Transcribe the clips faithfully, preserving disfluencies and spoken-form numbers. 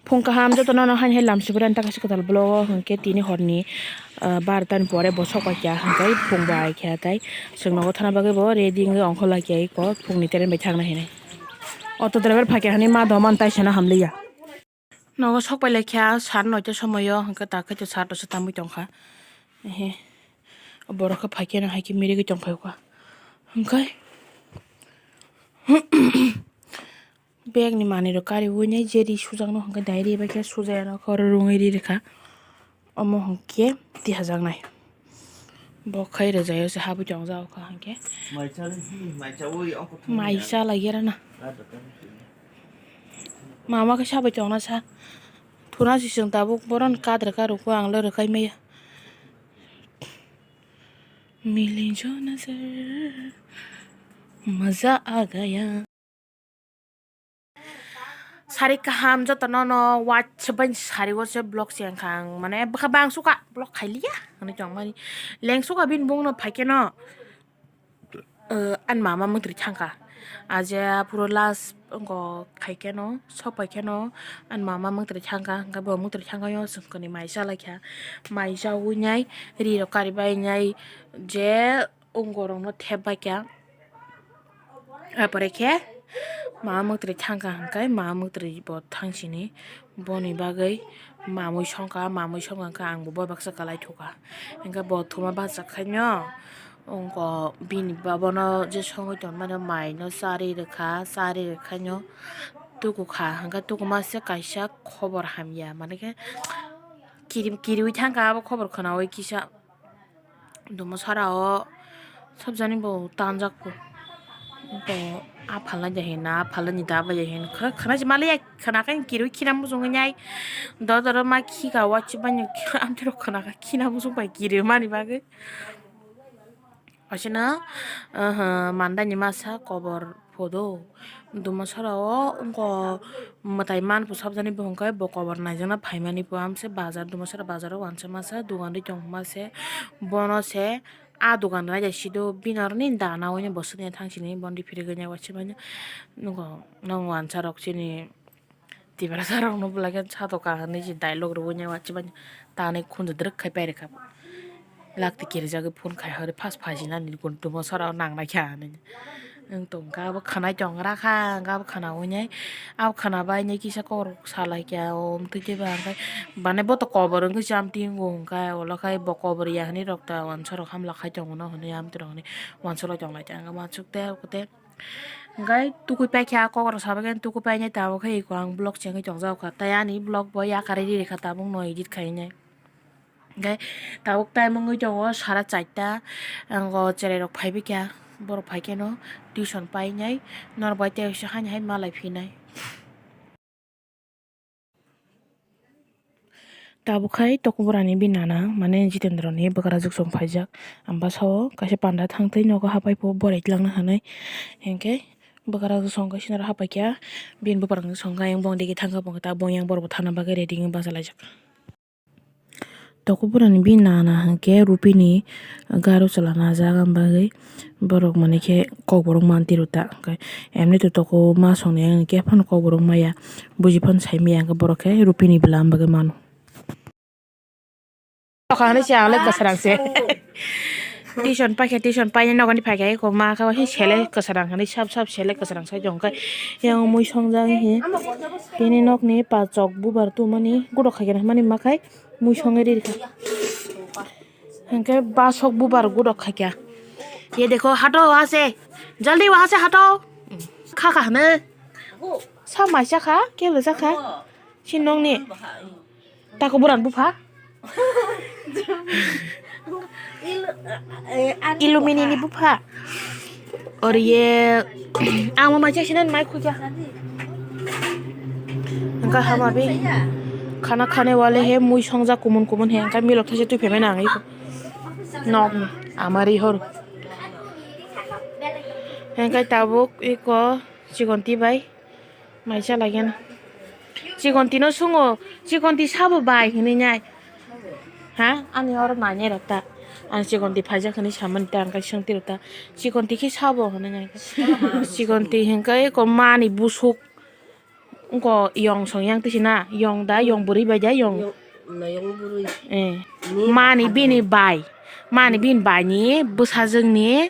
Phung kaham jotono no haini hai lam sibirani ta kaisa kwtal vlog o hwnkhe tini horni, ah, barota ni pore bo sok pai kha hwnkhe phung bai kha tei chwng nogo thana bagwi bo ready wngwi ongkhor lai kha iko phungni train bai thangna hinwi. Auto driver phai kha hwnwi ma doman tai sana hamliya. Nogo sok pai lai kha sar noita somoio hwnkhe ta khe sar dosa tamwi tong kha. Ehe. Borok khe phai khe no hai khe mirigwi tong phai kha. Hwnkhe bag ni manwi rok kariwi nai je ri sujakno hwnkhe dai ri bai khe sujaya no khe oro rwngwi ri rwkha. Omo hwnkhe tihajaknai. Bo khai rwjaio se habwi tongjak kha hwnkhe. Mai cha lai ya rana. Mama khe sabai tongna sa. Thuna si chwng tabuk boron kadra ka rwkha ang le rwkhai maya. Mili jo nazar maza aa gaya. Sari kaham joto no no watch bai sari o se vlog se wngkha ang mane bwkha bang suka vlog khailiya hinwi tongmani leng suka bini bung no phaikhe no. Eh, ani mama mungtri thangkha. Aje aphuru last wngkha khaikhe no, sok paikheno ani mama mungtri thangkha, hwnkhe bo mungtri thangkha yo chwng kwnwi mai chalaikha. Mai chawi nai ri rok karibai nai je wngorokno thepbaikha. Apore khe mama mungtri thangkha hwnkhe mama mungtri bo thangsini. Boni bagwi mamwi songkha, mamwi songkha hwnkhe ang bo bai baksa kwlai thukha. Hwnkhe bo thuma bachakhaino wngkha bini ba bono je songwi tongmani maino charwi rwkha, charwi rwkhaino tukukha. Hwnkhe tukuma se kaisa khobor hamya, mane khe kirim-, kiriwi thangkha abo khobor khwnawi kisa. Dumo sara o sabjani bo tanjak po. To a phalna jai hin, a phalna ni da bai jai hin. Khana, khana si mali ya, khana khe kirui khina muchung nai. Do do ro ma khi ka wa chi banyo amtwi rok khana khe khina muchung bai kiri mani bagwi. Asina, aha, manda ni masa kobor. Phodo Dumasara o wngkha mwtai manphu sabjani bo hwnkhe bo kobor naijakna phaimani bo amse bazar Dumasara bazar o wansa masa dogan ri tongma se bono se a dogan ri naijak sido bini aro ni dana oini bo swkang thang sini bondi phirigwi nai wasimani nukho nang wansa rok chini tiprasa rok no bwlai khe sato kaham ni si dialogue rwui nai wasimani tanwi khunju drwk khai pairikha. Lakti kirijagwi phone khai hori phas phajinani gun Dumasara o nang naikha hinwi. Wng tong kha abo khwnai tong rakha, wng kha abo khwnaui nai, abo khwnabai nai kisa kok rok salai kha, o wng twi twi ba hwnkhe bane bo to kobor wngwi chamti wngo hwnkhe, ulo khai bo kobor ya hinwi rok ta wansa rok hamla khai tongo no hinwi amtwi rok hinwi wansa rok tong lai ta wngkha uansuk te abo te. Hwnkhe tukui paikha kok rok sabai khe tukui painai tabuk khe iko ang vlog chengwi tongjak kha, tei ani vlog bo yakarwi ri rikha tabuk no edit khai nai. Hwnkhe tabuk time wngwi tongo sara charta, ang o cherai rok phaibai kha, borok phai khe no tuition painai, norok bai tei waisa haino hai malai phinai. Tabuk khai tokborani bini nana mane Jitendra ni bwkrajwk song phaijak, ang bwsao kaisa panda thangtwi nogo hapai pho borai twlangna hinwi, hinkhe bwkrajwk song kaisa norok hapai kha, bini bwprango song kha, ayang bong digi thang kha, bo ta bo yang borok bo thangna bagwi ready wngwi bachalaijak. Tokborani bini nana hinkhe Rupini garo chwla najak, ang bagwi borok mani khe kokborok manti rw ta, hinkhe emni to toko ma songni ang khe phano kokborok maya, buji phano sai maya, hinkhe borok khe Rupini bwla, ang bagwi mano. Tokha hinwi se ang le kwsarang se. Tuition paikha, tuition painai nokni phaikha, eko ma khe se sele kwsarang hinwi sap sap sele kwsarang sai tongkha. Yang mui songjak he. Bini nokni pachok bubar tumani gudok khaikhe hinmani makhai mui songwi ri rikha. Hinkhe basok bubar gudok khaikha. Ye dekho, hato waha se. Jaldi waha se hato. Kha kha hne. Sa mai cha kha, kebo cha kha. Si nokni. Tako buran bupha. Ilumini ni bupha. Or ye, ang ma mai cha sinan mai khuja. Angka hama bi. Khana khane wale he mui songja kumun kumun he angka milok thase tui pheme nang iko. Nok amari hor. Angka tabuk iko chikonti bai. Mai cha lagena. Chikonti no sungo, chikonti sabo bai hinui nai. Ha? Ani oro nai nai rok ta. Ani chikonti phaijak hinui samani ta, ang kai sengti rok ta. Chikonti khe sabo hinui nai. Chikonti hinkai ko mani busuk. Wngkha yong song yang tisi na, yong da, yong bwrwi bai da, yong. Yong, noyong bwrwi. Eh. Ni Mani bini bai. Mani bini bai ni bwsajwk ni.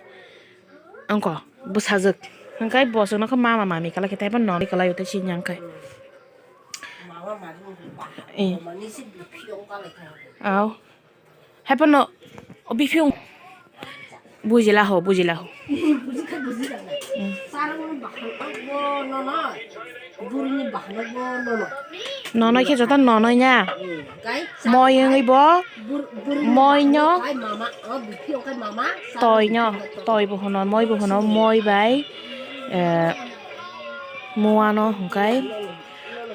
Wngkha bwsajwk. Hwnkhe bo chwngno khe mama mami kwlai khe tei bo noni kwlai o tei sini yang khe. Mama mami ni ba. Eh. Mama ni si biphi ong kwlai kha. Au. Haiphano, o biphiyung. Bujila ho, bujila ho. Bujikha, bujikha. Mm. Sarang ni bahan abo nono. Buri ni bahan abo nono. Nono khe joto nono nya. Mm. Kai, Moi wngwi bo. Bur-, buri ni Moi bahan no. Kai mama, o biphiyung kai mama. Toi no, toi bo hono, moi bo hono, moi bai. Eh, mua no hwnkhe.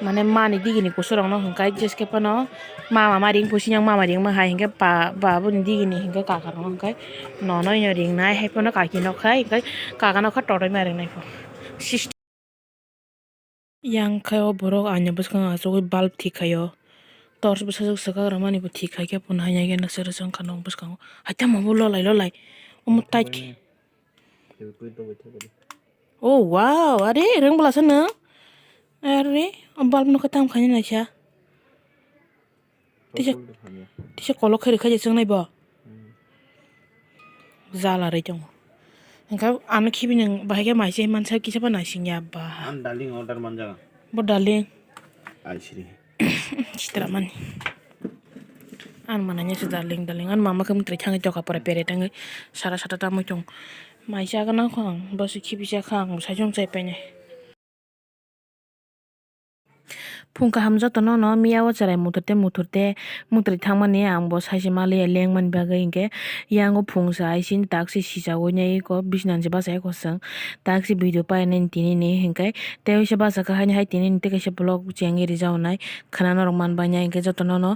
Mane mani digini kusurok no hwnkhe jeske phano mama ma ring pusi yang mama ring ma hai hwnkhe ba, ba boni digini hwnkhe kaka rok hwnkhe nono ino ring nai hai phano kaki nok hai hwnkhe kaka nok kha totoi ma ring nai pho. Sister. Yang khai o borok aina bwskango achugwi bulb thik khai o. Torch bwsajwk swkak rwmani bo thik khai khe phunukya khe noksa rwchapkha nok bwskango. Hai tamo bo lolai lolai. Omo tight khe. Oh wow, are rwng bwlasa nwng. Are o bulb no khe tamo khaina naisa. Tisa, tisa kolok khe rwkha je chwngnai bo. Jala rwi tongo. Hwnkhe ano khibi nwng bahai khe mai se mansa kisa phano naising ya ba. Ang darling order manjago. Bo darling. Ai siri. Sitra mani. Ang mananya se darling, darling. Ang mama khe mwtai thangwi toka pore pere tangwi sara sata tamwi tong. Mai chagana kho ang, bo se khibi cha kha ang, sai chong chai painai. Phung kaham jotono no miya o cherai muthurte muthurte muthurwi thangmani ang bo saisi maliya lengmani bagwi hinkhe yango phung sa hai sini taksi sichawi nai eko bisna je bachai eko chwng taksi video painani tini ni hinkhe tei waisa bachakha haini hai tini ni tei kaisa vlog chengwi rijak nai khwna norok manbai nai hinkhe jotono no.